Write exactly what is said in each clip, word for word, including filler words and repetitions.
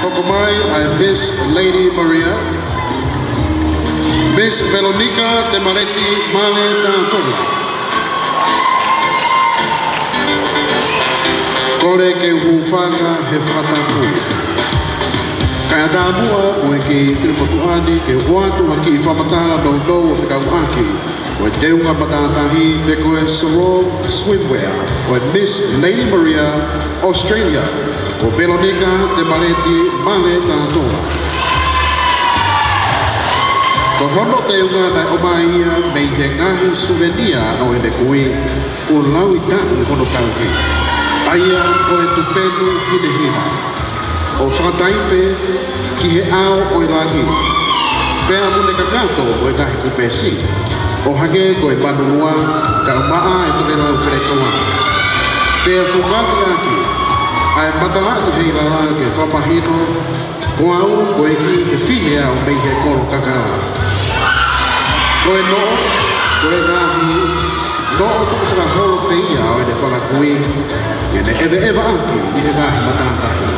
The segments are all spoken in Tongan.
Hoko mai ʻa e Miss Lady Maria, Miss Veronica Temaleti Male Tatola. Kole ke u hūfanga he fakatapu. Kae ʻatā muʻa mo e kiʻi finemotuʻa ni ke u ʻoatu ha kiʻi fakamatala nounou ʻo fekauʻaki mo e teunga matātahi pe ko e sarong swimwear ʻo e Miss Lady Maria Australia, ko Veronica Temaleti Male Tatola. Ko hono teunga naʻe ʻomai ia mei he ngaahi suvenia ʻo ʻene kui, kuo laui taʻu hono tauhi, ʻa ia ko e tupenu hinehina, ʻo fakataipe ki he ʻao ʻo e langi, pea mo ʻene kakato ʻo e ngaahi kupesi, ʻo hangē ko e manulua, kae ʻumaʻā e tokelau feletoa. Pea fungani ʻaki ʻa e matalaʻi heilala ke fakamahino, ko au ko e kiʻi fefine au mei he kolo kakala. Ko e noʻo, ko e ngaahi noʻo tuʻu fakaholo pē ia ʻo ʻene fanga kui, ke ne ʻeveʻeva ʻaki ʻi he ngaahi matātahi.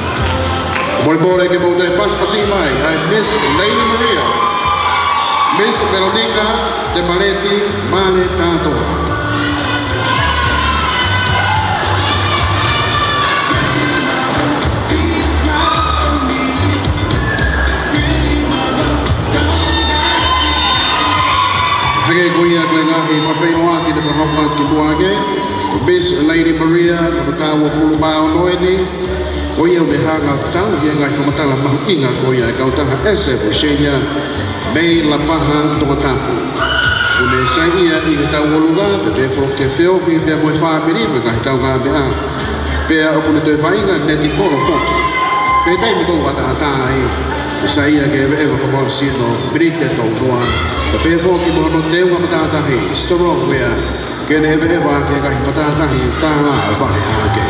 Molemole ke mou toe pasipasi mai ʻa e Miss Lady Maria, Miss Veronica Temaleti Male Tatola. Hangē ko ia ko e ngaahi fakafeʻiloaki naʻe fakahoko ki muʻa ange, Miss Lady Maria, ko e taʻu uofulu mā ono eni, ko ia ʻoku ne hanga ʻo tauhi e ngaahi fakamatala mahuʻinga ko ia ʻa e kautaha S F Oceania mei Lapaha, Tongatapu. ʻOku ne saiʻia ʻi he tauʻolunga, pea pehē foki ke feohi pea mo e fāmili mo e ngaahi kaungāmeʻa. Pea ʻoku ne toe vaʻinga netipolo foki. Pea taimi ʻoku ʻataʻatā ai, ʻe saiʻia ke ʻeveʻeva fakaʻosi ʻene miniti ʻe tolu noa. Pea pehē foki mo hono teunga matātahi, sarong wear, ke ne ʻeveʻeva ʻaki e ngaahi matātahi tālā ʻo vahe hake.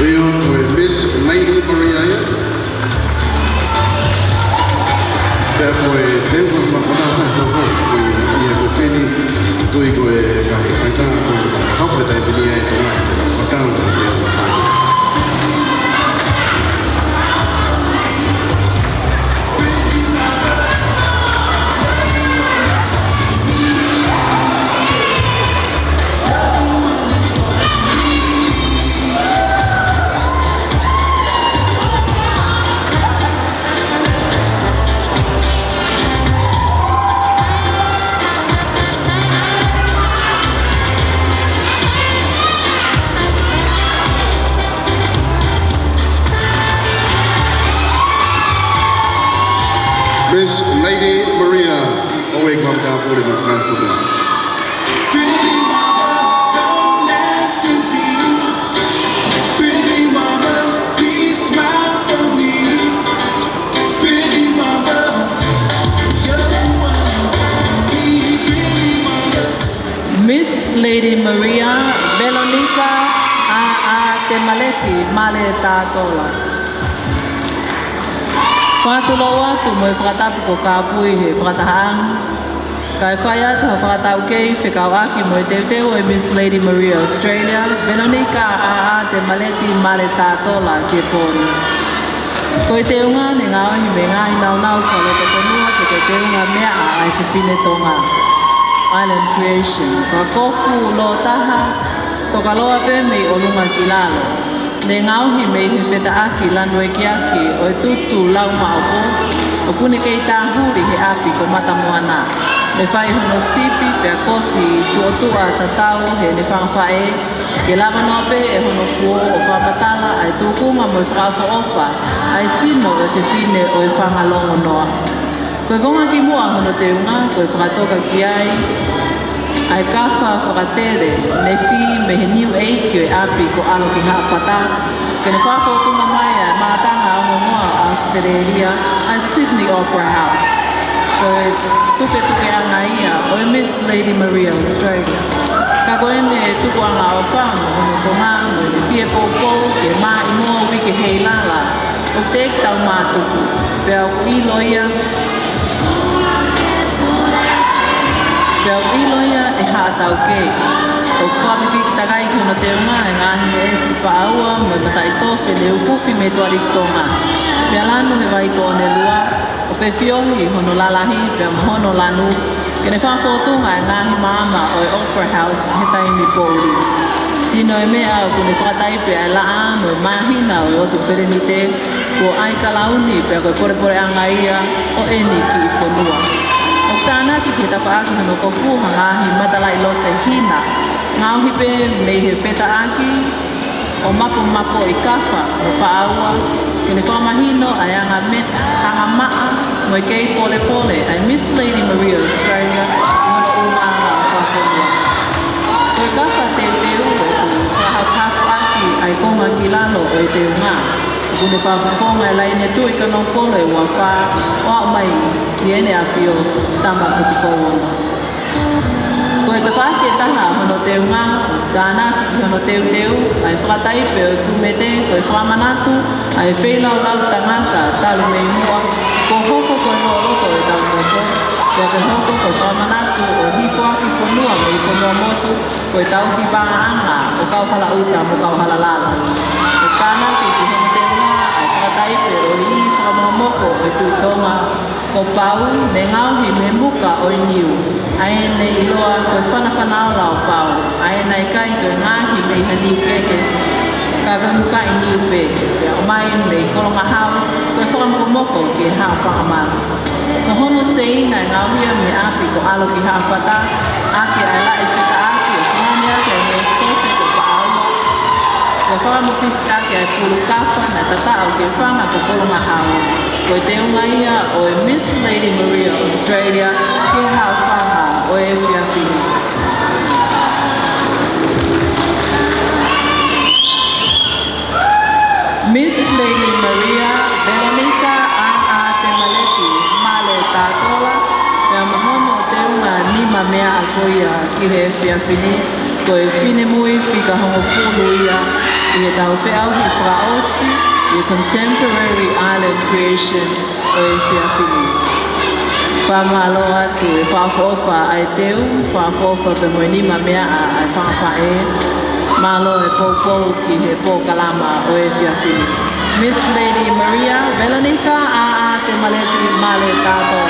ʻIo, ko e Miss Lady Maria ia. Pea ko e teunga fakatātā ko ē ʻi he fefine, tui ko e ngaahi faitā ko ē, hau ko e taimi ni ai tō ai te fakatau ko e teunga. Miss Lady Maria, ʻo e Kuata Pule mo Kuata Futa. Pretty mama, don't dance with me. Pretty mama, please smile for me. Pretty mama, you're the one I want. Pretty mama. Miss Lady Maria Veronica ʻAʻa Temaleti Male Tatola. Fakatulou atu mo e fakatapu kuo kāpui he fakatahaʻanga, kae fai atu ha fakataukei fekauʻaki mo e teuteu ʻo e Miss Lady Maria Australia, Veronica ʻAʻa Temaleti Male Tatola ki he pō ni. Ko e teunga ne ngaohi mei he ngaahi nāunau fakalotofonua pe ko e teunga meʻa ʻa e fefine Tonga, Island Creation. Ko e kofu lōtaha, tokaloa pē mei ʻolunga ki lalo. Ne ngaohi mei he fetaʻaki lanu ekiaki ʻo e tutu lau maʻopo, ʻoku ne kei tāhuli he ʻapi ko Matamoana. Ne fai hono sipi pea kosi tuʻotuʻa tatau heʻene fanga faʻē, ke lava noa pē ʻe hono fuo ʻo fakamatala ʻa e tūkunga mo e fakaʻofoʻofa ʻa e sino ʻo e fefine ʻo e fanga longonoa. Ko e konga kimuʻa hono teunga, ko e fakatoka ki ai ʻa e kafa fakatele ne fī mei he niu ʻeiki ʻo e ʻapi ko ʻAlo ki Haʻafata, ke ne fakafōtunga mai ʻa e mātanga ongoongoa ʻa ʻAositelēlia, ʻa e Sydney Opera House. Ko e tuketukeʻanga ia ʻo e Miss Lady Maria Australia. Ka ko ʻene tukuʻanga ʻofa mo hono konga mo ʻene fie poupou ke maʻimoa uike heilala, ʻoku teʻeki tau mātuku, pea ʻoku ʻilo ia, pea ʻoku ʻilo ia ʻe haʻa taukei. ʻOku fakapipiki takai ki hono teunga e ngaahi ngeʻesi paʻaua mo e mataʻitofe ne ukufi mei Tuʻaliki Tonga. Pea lanu he vai ko ʻOnelua, ʻo fefiohi hono lalahi pea mo hono lanu, ke ne fakafōtunga e ngaahi maama ʻo e Opera House he taimi poʻuli. Sino e meʻa ʻoku ne fakataipe ʻa e laʻā mo e māhina ʻo e ʻotu Felenite, kuo ʻai kalauni pea ko e polepoleʻanga ia ʻo ʻeni kiʻi fonua. ʻOku tānaki ki he tafaʻaki hono kofu ha ngaahi matalaʻi lose hina, ngaohi pē mei he fetaʻaki ʻo mapomapoʻi kafa mo paʻaua, ke ne fakamahino ʻa e anga me-, anga maʻa mo e kei polepole ʻa e Miss Lady Maria Australia ʻi hono ʻulungaanga ʻo e fakafonua. Ko e kafa teuteu ʻoku fakahafuhafuʻaki ʻa e konga ki lalo ʻo e teunga. ʻOku ne fakafofonga e laine Tuʻi Kanokupolu ʻe ua fā ʻo aʻu mai ki Heʻene ʻAfio Tama Pukukouono. Ko e tafaʻaki ʻe taha hono teunga, tānaki ki hono teuteu ʻa e fakataipe ʻo e kumete ko e fakamanatu ʻa e feilaulau tangata talu mei muʻa, kuo hoko ko e lōloto ʻo ʻetau nofo, pea ke hoko ko e fakamanatu ʻo e hifoaki fonua mei fonua motu, ko e tauhi vāʻanga ʻo Kauhalaʻuta mo Kauhalalalo. ʻOku tānaki ki hono teunga ʻa e fakataipe ʻo e lī fakamokomoko ʻo e Tuʻi Tonga, ko Pau, ne ngaohi mei muka ʻo e niu, ʻa ē naʻe ʻiloa ko e Fanafanaola ʻo Pau, ʻa ē naʻe ʻikai toe ngaohi mei ha niu kehe, ka ko e mukaʻi niu pē, pea ʻomai mei Kolongahau, ko e fakamokomoko ki he Haʻa Fanga Malu. Ko hono seina ʻe ngaohi ia mei ʻapi ko ʻAlo ki Haʻafata, ʻaki ʻa e laʻi fetaʻaki ʻo fungani ʻaki ʻa e ngeʻesi tofe ko Paʻaua, ʻo fakamofisi ʻaki ʻa e pulu kafa naʻe tataʻo ki he fanga ko Kolongahau. Ko e teunga ia ʻo e Miss Lady Maria Australia ki he Haʻa Fanga ʻo e efiafi ni. Miss Lady Maria Veronica ʻAʻa Temaleki Male Tatola, pea mo hono teunga nima meʻa ko ia ki he efiafi ni, ko e finemui fika hongofulu ia ʻi heʻetau feʻauhi fakaʻosi ʻi he Contemporary Island Creation ʻo e efiafi ni. Fakamālō atu e fakaʻofoʻofa ʻa e teu, fakaʻofoʻofa pea mo e nima meʻa ʻa e fanga faʻē. Mālō e poupou ki he polokalama ʻo e efiafi ni. Miss Lady Maria Veronica ʻAʻa Temaleki Male Tatola.